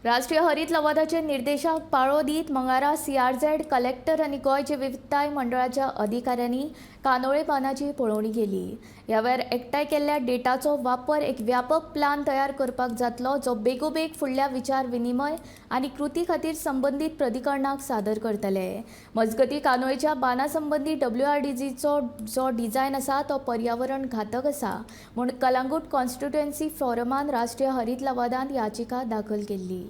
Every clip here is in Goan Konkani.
राष्ट्रीय हरीत लवादाचे निर्देशाक पाळो दीत मंगळारा सीआरझेड कलेक्टर आनी गोंय विविधताय मंडळाच्या अधिकाऱ्यांनी कांदोळे बांदाची पळोवणी केली. ह्या वेळार एकठांय केल्ल्या डेटाचो वापर एक व्यापक प्लान तयार करपाक जातलो, जो बेगोबेग फुडल्या विचार विनिमय आनी कृती खातीर संबंदीत प्राधिकरणाक सादर करतले. मजगतीं, कांदोळेच्या बांदा संबंदी डब्ल्यूआरडीचो जो डिझायन आसा तो पर्यावरण घातक आसा म्हूण कलांगूट कॉन्स्टिट्युएन्सी फोरमान राष्ट्रीय हरीत लवादांत याचिका दाखल केल्ली.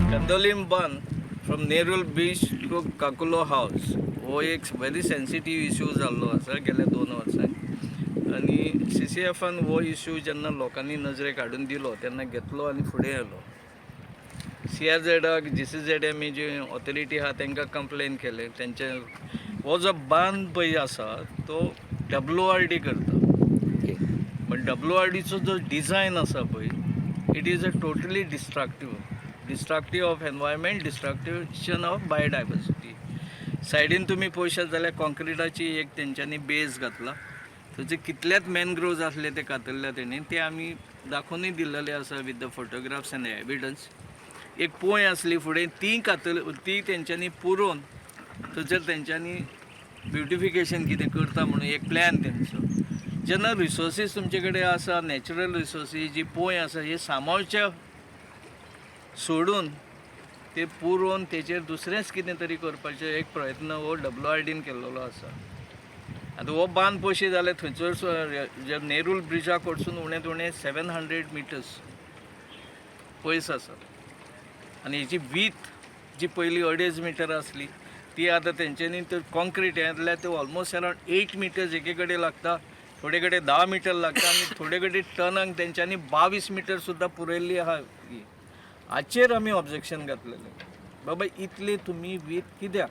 Candolim Bund from Nerul Beach to Kakulo House हो एक व्हेरी सेन्सिटीव इश्यू जाल्लो आसा गेल्या 2 वर्सांक आनी सीसीएफान हो इश्यू जेन्ना लोकांनी नजरेक हाडून दिलो तेन्ना घेतलो आनी फुडें येयलो. सीआरझेडाक, जीसीझेड एम जी ऑथॉरिटी आहा तांकां कंप्लेन केलें. तेंचे हो जो बांद पळय आसा तो डब्ल्यूआरडी करता, पण डब्ल्यूआरडीचो जो डिझायन आसा पळय, it is a totally destructive of environment, destruction of biodiversity. सायडीन तुमी पळोवशात जाल्यार कॉन्क्रिटाची एक तेंच्यांनी बेज घातला. थंयचे कितलेच मॅनग्रोव्ज आसले ते कातरल्या तेणी. ते आमी दाखोवनूय दिल्लेले आसा with the photographs and evidence. एक पोंय आसली फुडें, ती कातर, ती तेंच्यांनी पुरोवन थंयसर तेंच्यांनी ब्युटिफिकेशन कितें करता म्हणून एक प्लॅन तेंचो. जेन्ना रिसोर्सीस तुमचे कडेन आसा, नॅचरल रिसोर्सीस, जी पोंय आसा ही सांबाळच्या सोडून ते पुरोवन तेचेर दुसरेंच कितें तरी करपाचें एक प्रयत्न हो डब्ल्यूआरडीन केल्लो आसा. आतां हो बांद पळोवशी जाल्यार थंयसर जे नेरूल ब्रिजा कडसून उणेंत उणें 700 मिटर्स पयस आसा आनी हेची वीथ जी पयलीं 2.5 मिटर आसली ती आतां तेंच्यांनी तर कॉन्क्रीट हें जाल्यार ते ऑलमोस्ट अरावंड 8 मिटर्स एके कडेन लागता, थोडे कडेन 10 मिटर लागता आनी थोडे कडेन टनाक तेंच्यांनी 22 मिटर सुद्दां पुरयल्ली आहा ही. हाचेर आमी ऑब्जेक्शन घातलेलें, बाबा इतली तुमी वीथ कित्याक?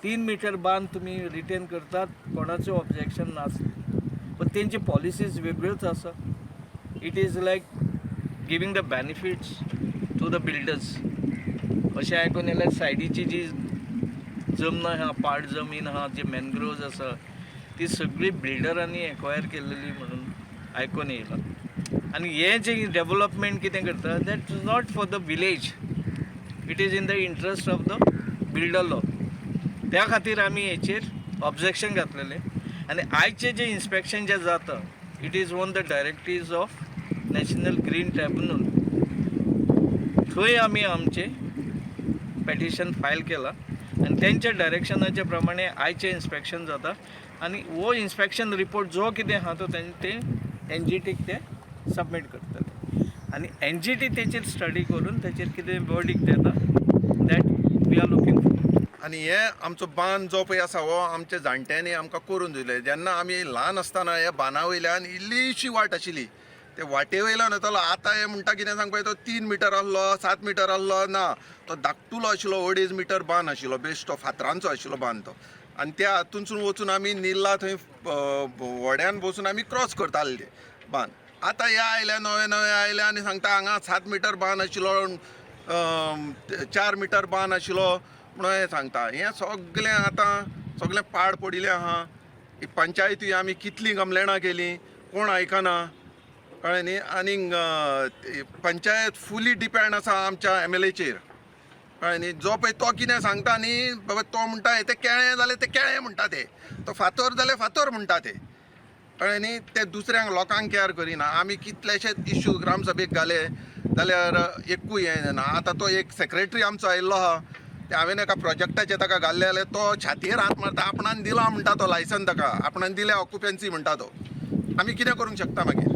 3 मिटर बांद तुमी रिटेन करतात, कोणाचें ऑब्जेक्शन नासलें, पण तेंची पॉलिसीज वेगळ्योच आसा. It is like giving the benefits to the builders अशें आयकून येयल्यार सायडीची जी जमन आहा, पाड जमीन आहा, जी मॅनग्रोव्ज आसा, ती सगळी बिल्डरांनी एक्वायर केलेली म्हणून आयकून येयलां. आनी हें जें डेवलपमेंट कितें करता, that is not for the village, it is in the interest of the builder law. त्या खातीर आमी हेचेर ऑब्जेक्शन घातलेलें. आनी आयचें जें इन्स्पेक्शन जें जाता, it is on the directives of National Green Tribunal. थंय आमी आमचें पेटिशन फायल केलां आनी तेंच्या डायरेक्शनाच्या प्रमाणे आयचें इन्स्पेक्शन जाता आनी हो इन्स्पेक्शन रिपोर्ट जो कितें आहा तो ते एनजीटीक ते सबमीट करतले आनी एनजीटी तेचेर स्टडी करून तेचेर कितें वर्डीक दिता, that we are looking for. आनी हे आमचो बांद जो पळय आसा हो आमच्या जाणट्यांनी आमकां करून दिले. जेन्ना आमी ल्हान आसतना ह्या बांदा वयल्यान इल्लीशी वाट आशिल्ली, ते वाटे वयल्यान वतालो. आतां हे म्हणटा कितें सांगपा, तो 3 मिटर आसलो, 7 मिटर आसलो ना, तो धाकटुलो आशिल्लो, 2.5 मिटर बांद आशिल्लो. बेश्टो फातरांचो आशिल्लो बांद तो. आनी त्या हातूनसून वचून आमी निर्ला थंय व्हड्यान बसून आमी क्रॉस करताले ते बांद. आतां हे आयल्या, नवे नवे आयल्या आनी सांगता हांगा 7 मिटर बांद आशिल्लो, 4 मिटर बांद आशिल्लो म्हणून हें सांगता. हें सगळें आतां सगळें पाड पडिल्लें आहा. ही पंचायती आमी कितलीं कंप्लेनां केलीं, कोण आयकना, कळ्ळें न्ही. आनीक पंचायत फुली डिपेंड आसा आमच्या एमएलएचेर, कळ्ळें न्ही. जो पळय तो कितें सांगता न्ही, बाबा तो म्हणटा तें केळें जाल्यार तें केळें म्हणटा ते, तो फातर जाल्यार फातर म्हणटा ते, कळ्ळें न्ही. ते दुसऱ्यांक लोकांक केअर करिना. आमी कितलेशेच इश्यू ग्रामसभेक घाले जाल्यार एकूय हें जायना. आतां तो एक सेक्रेटरी आमचो आयिल्लो आहा, ते हांवें एका प्रोजेक्टाचेर ताका घाल्लें जाल्यार तो छातयेर हात मारता. आपणान दिला म्हणटा तो लायसन ताका, आपणान दिल्या ऑक्युपन्सी म्हणटा तो. आमी कितें करूंक शकता मागीर?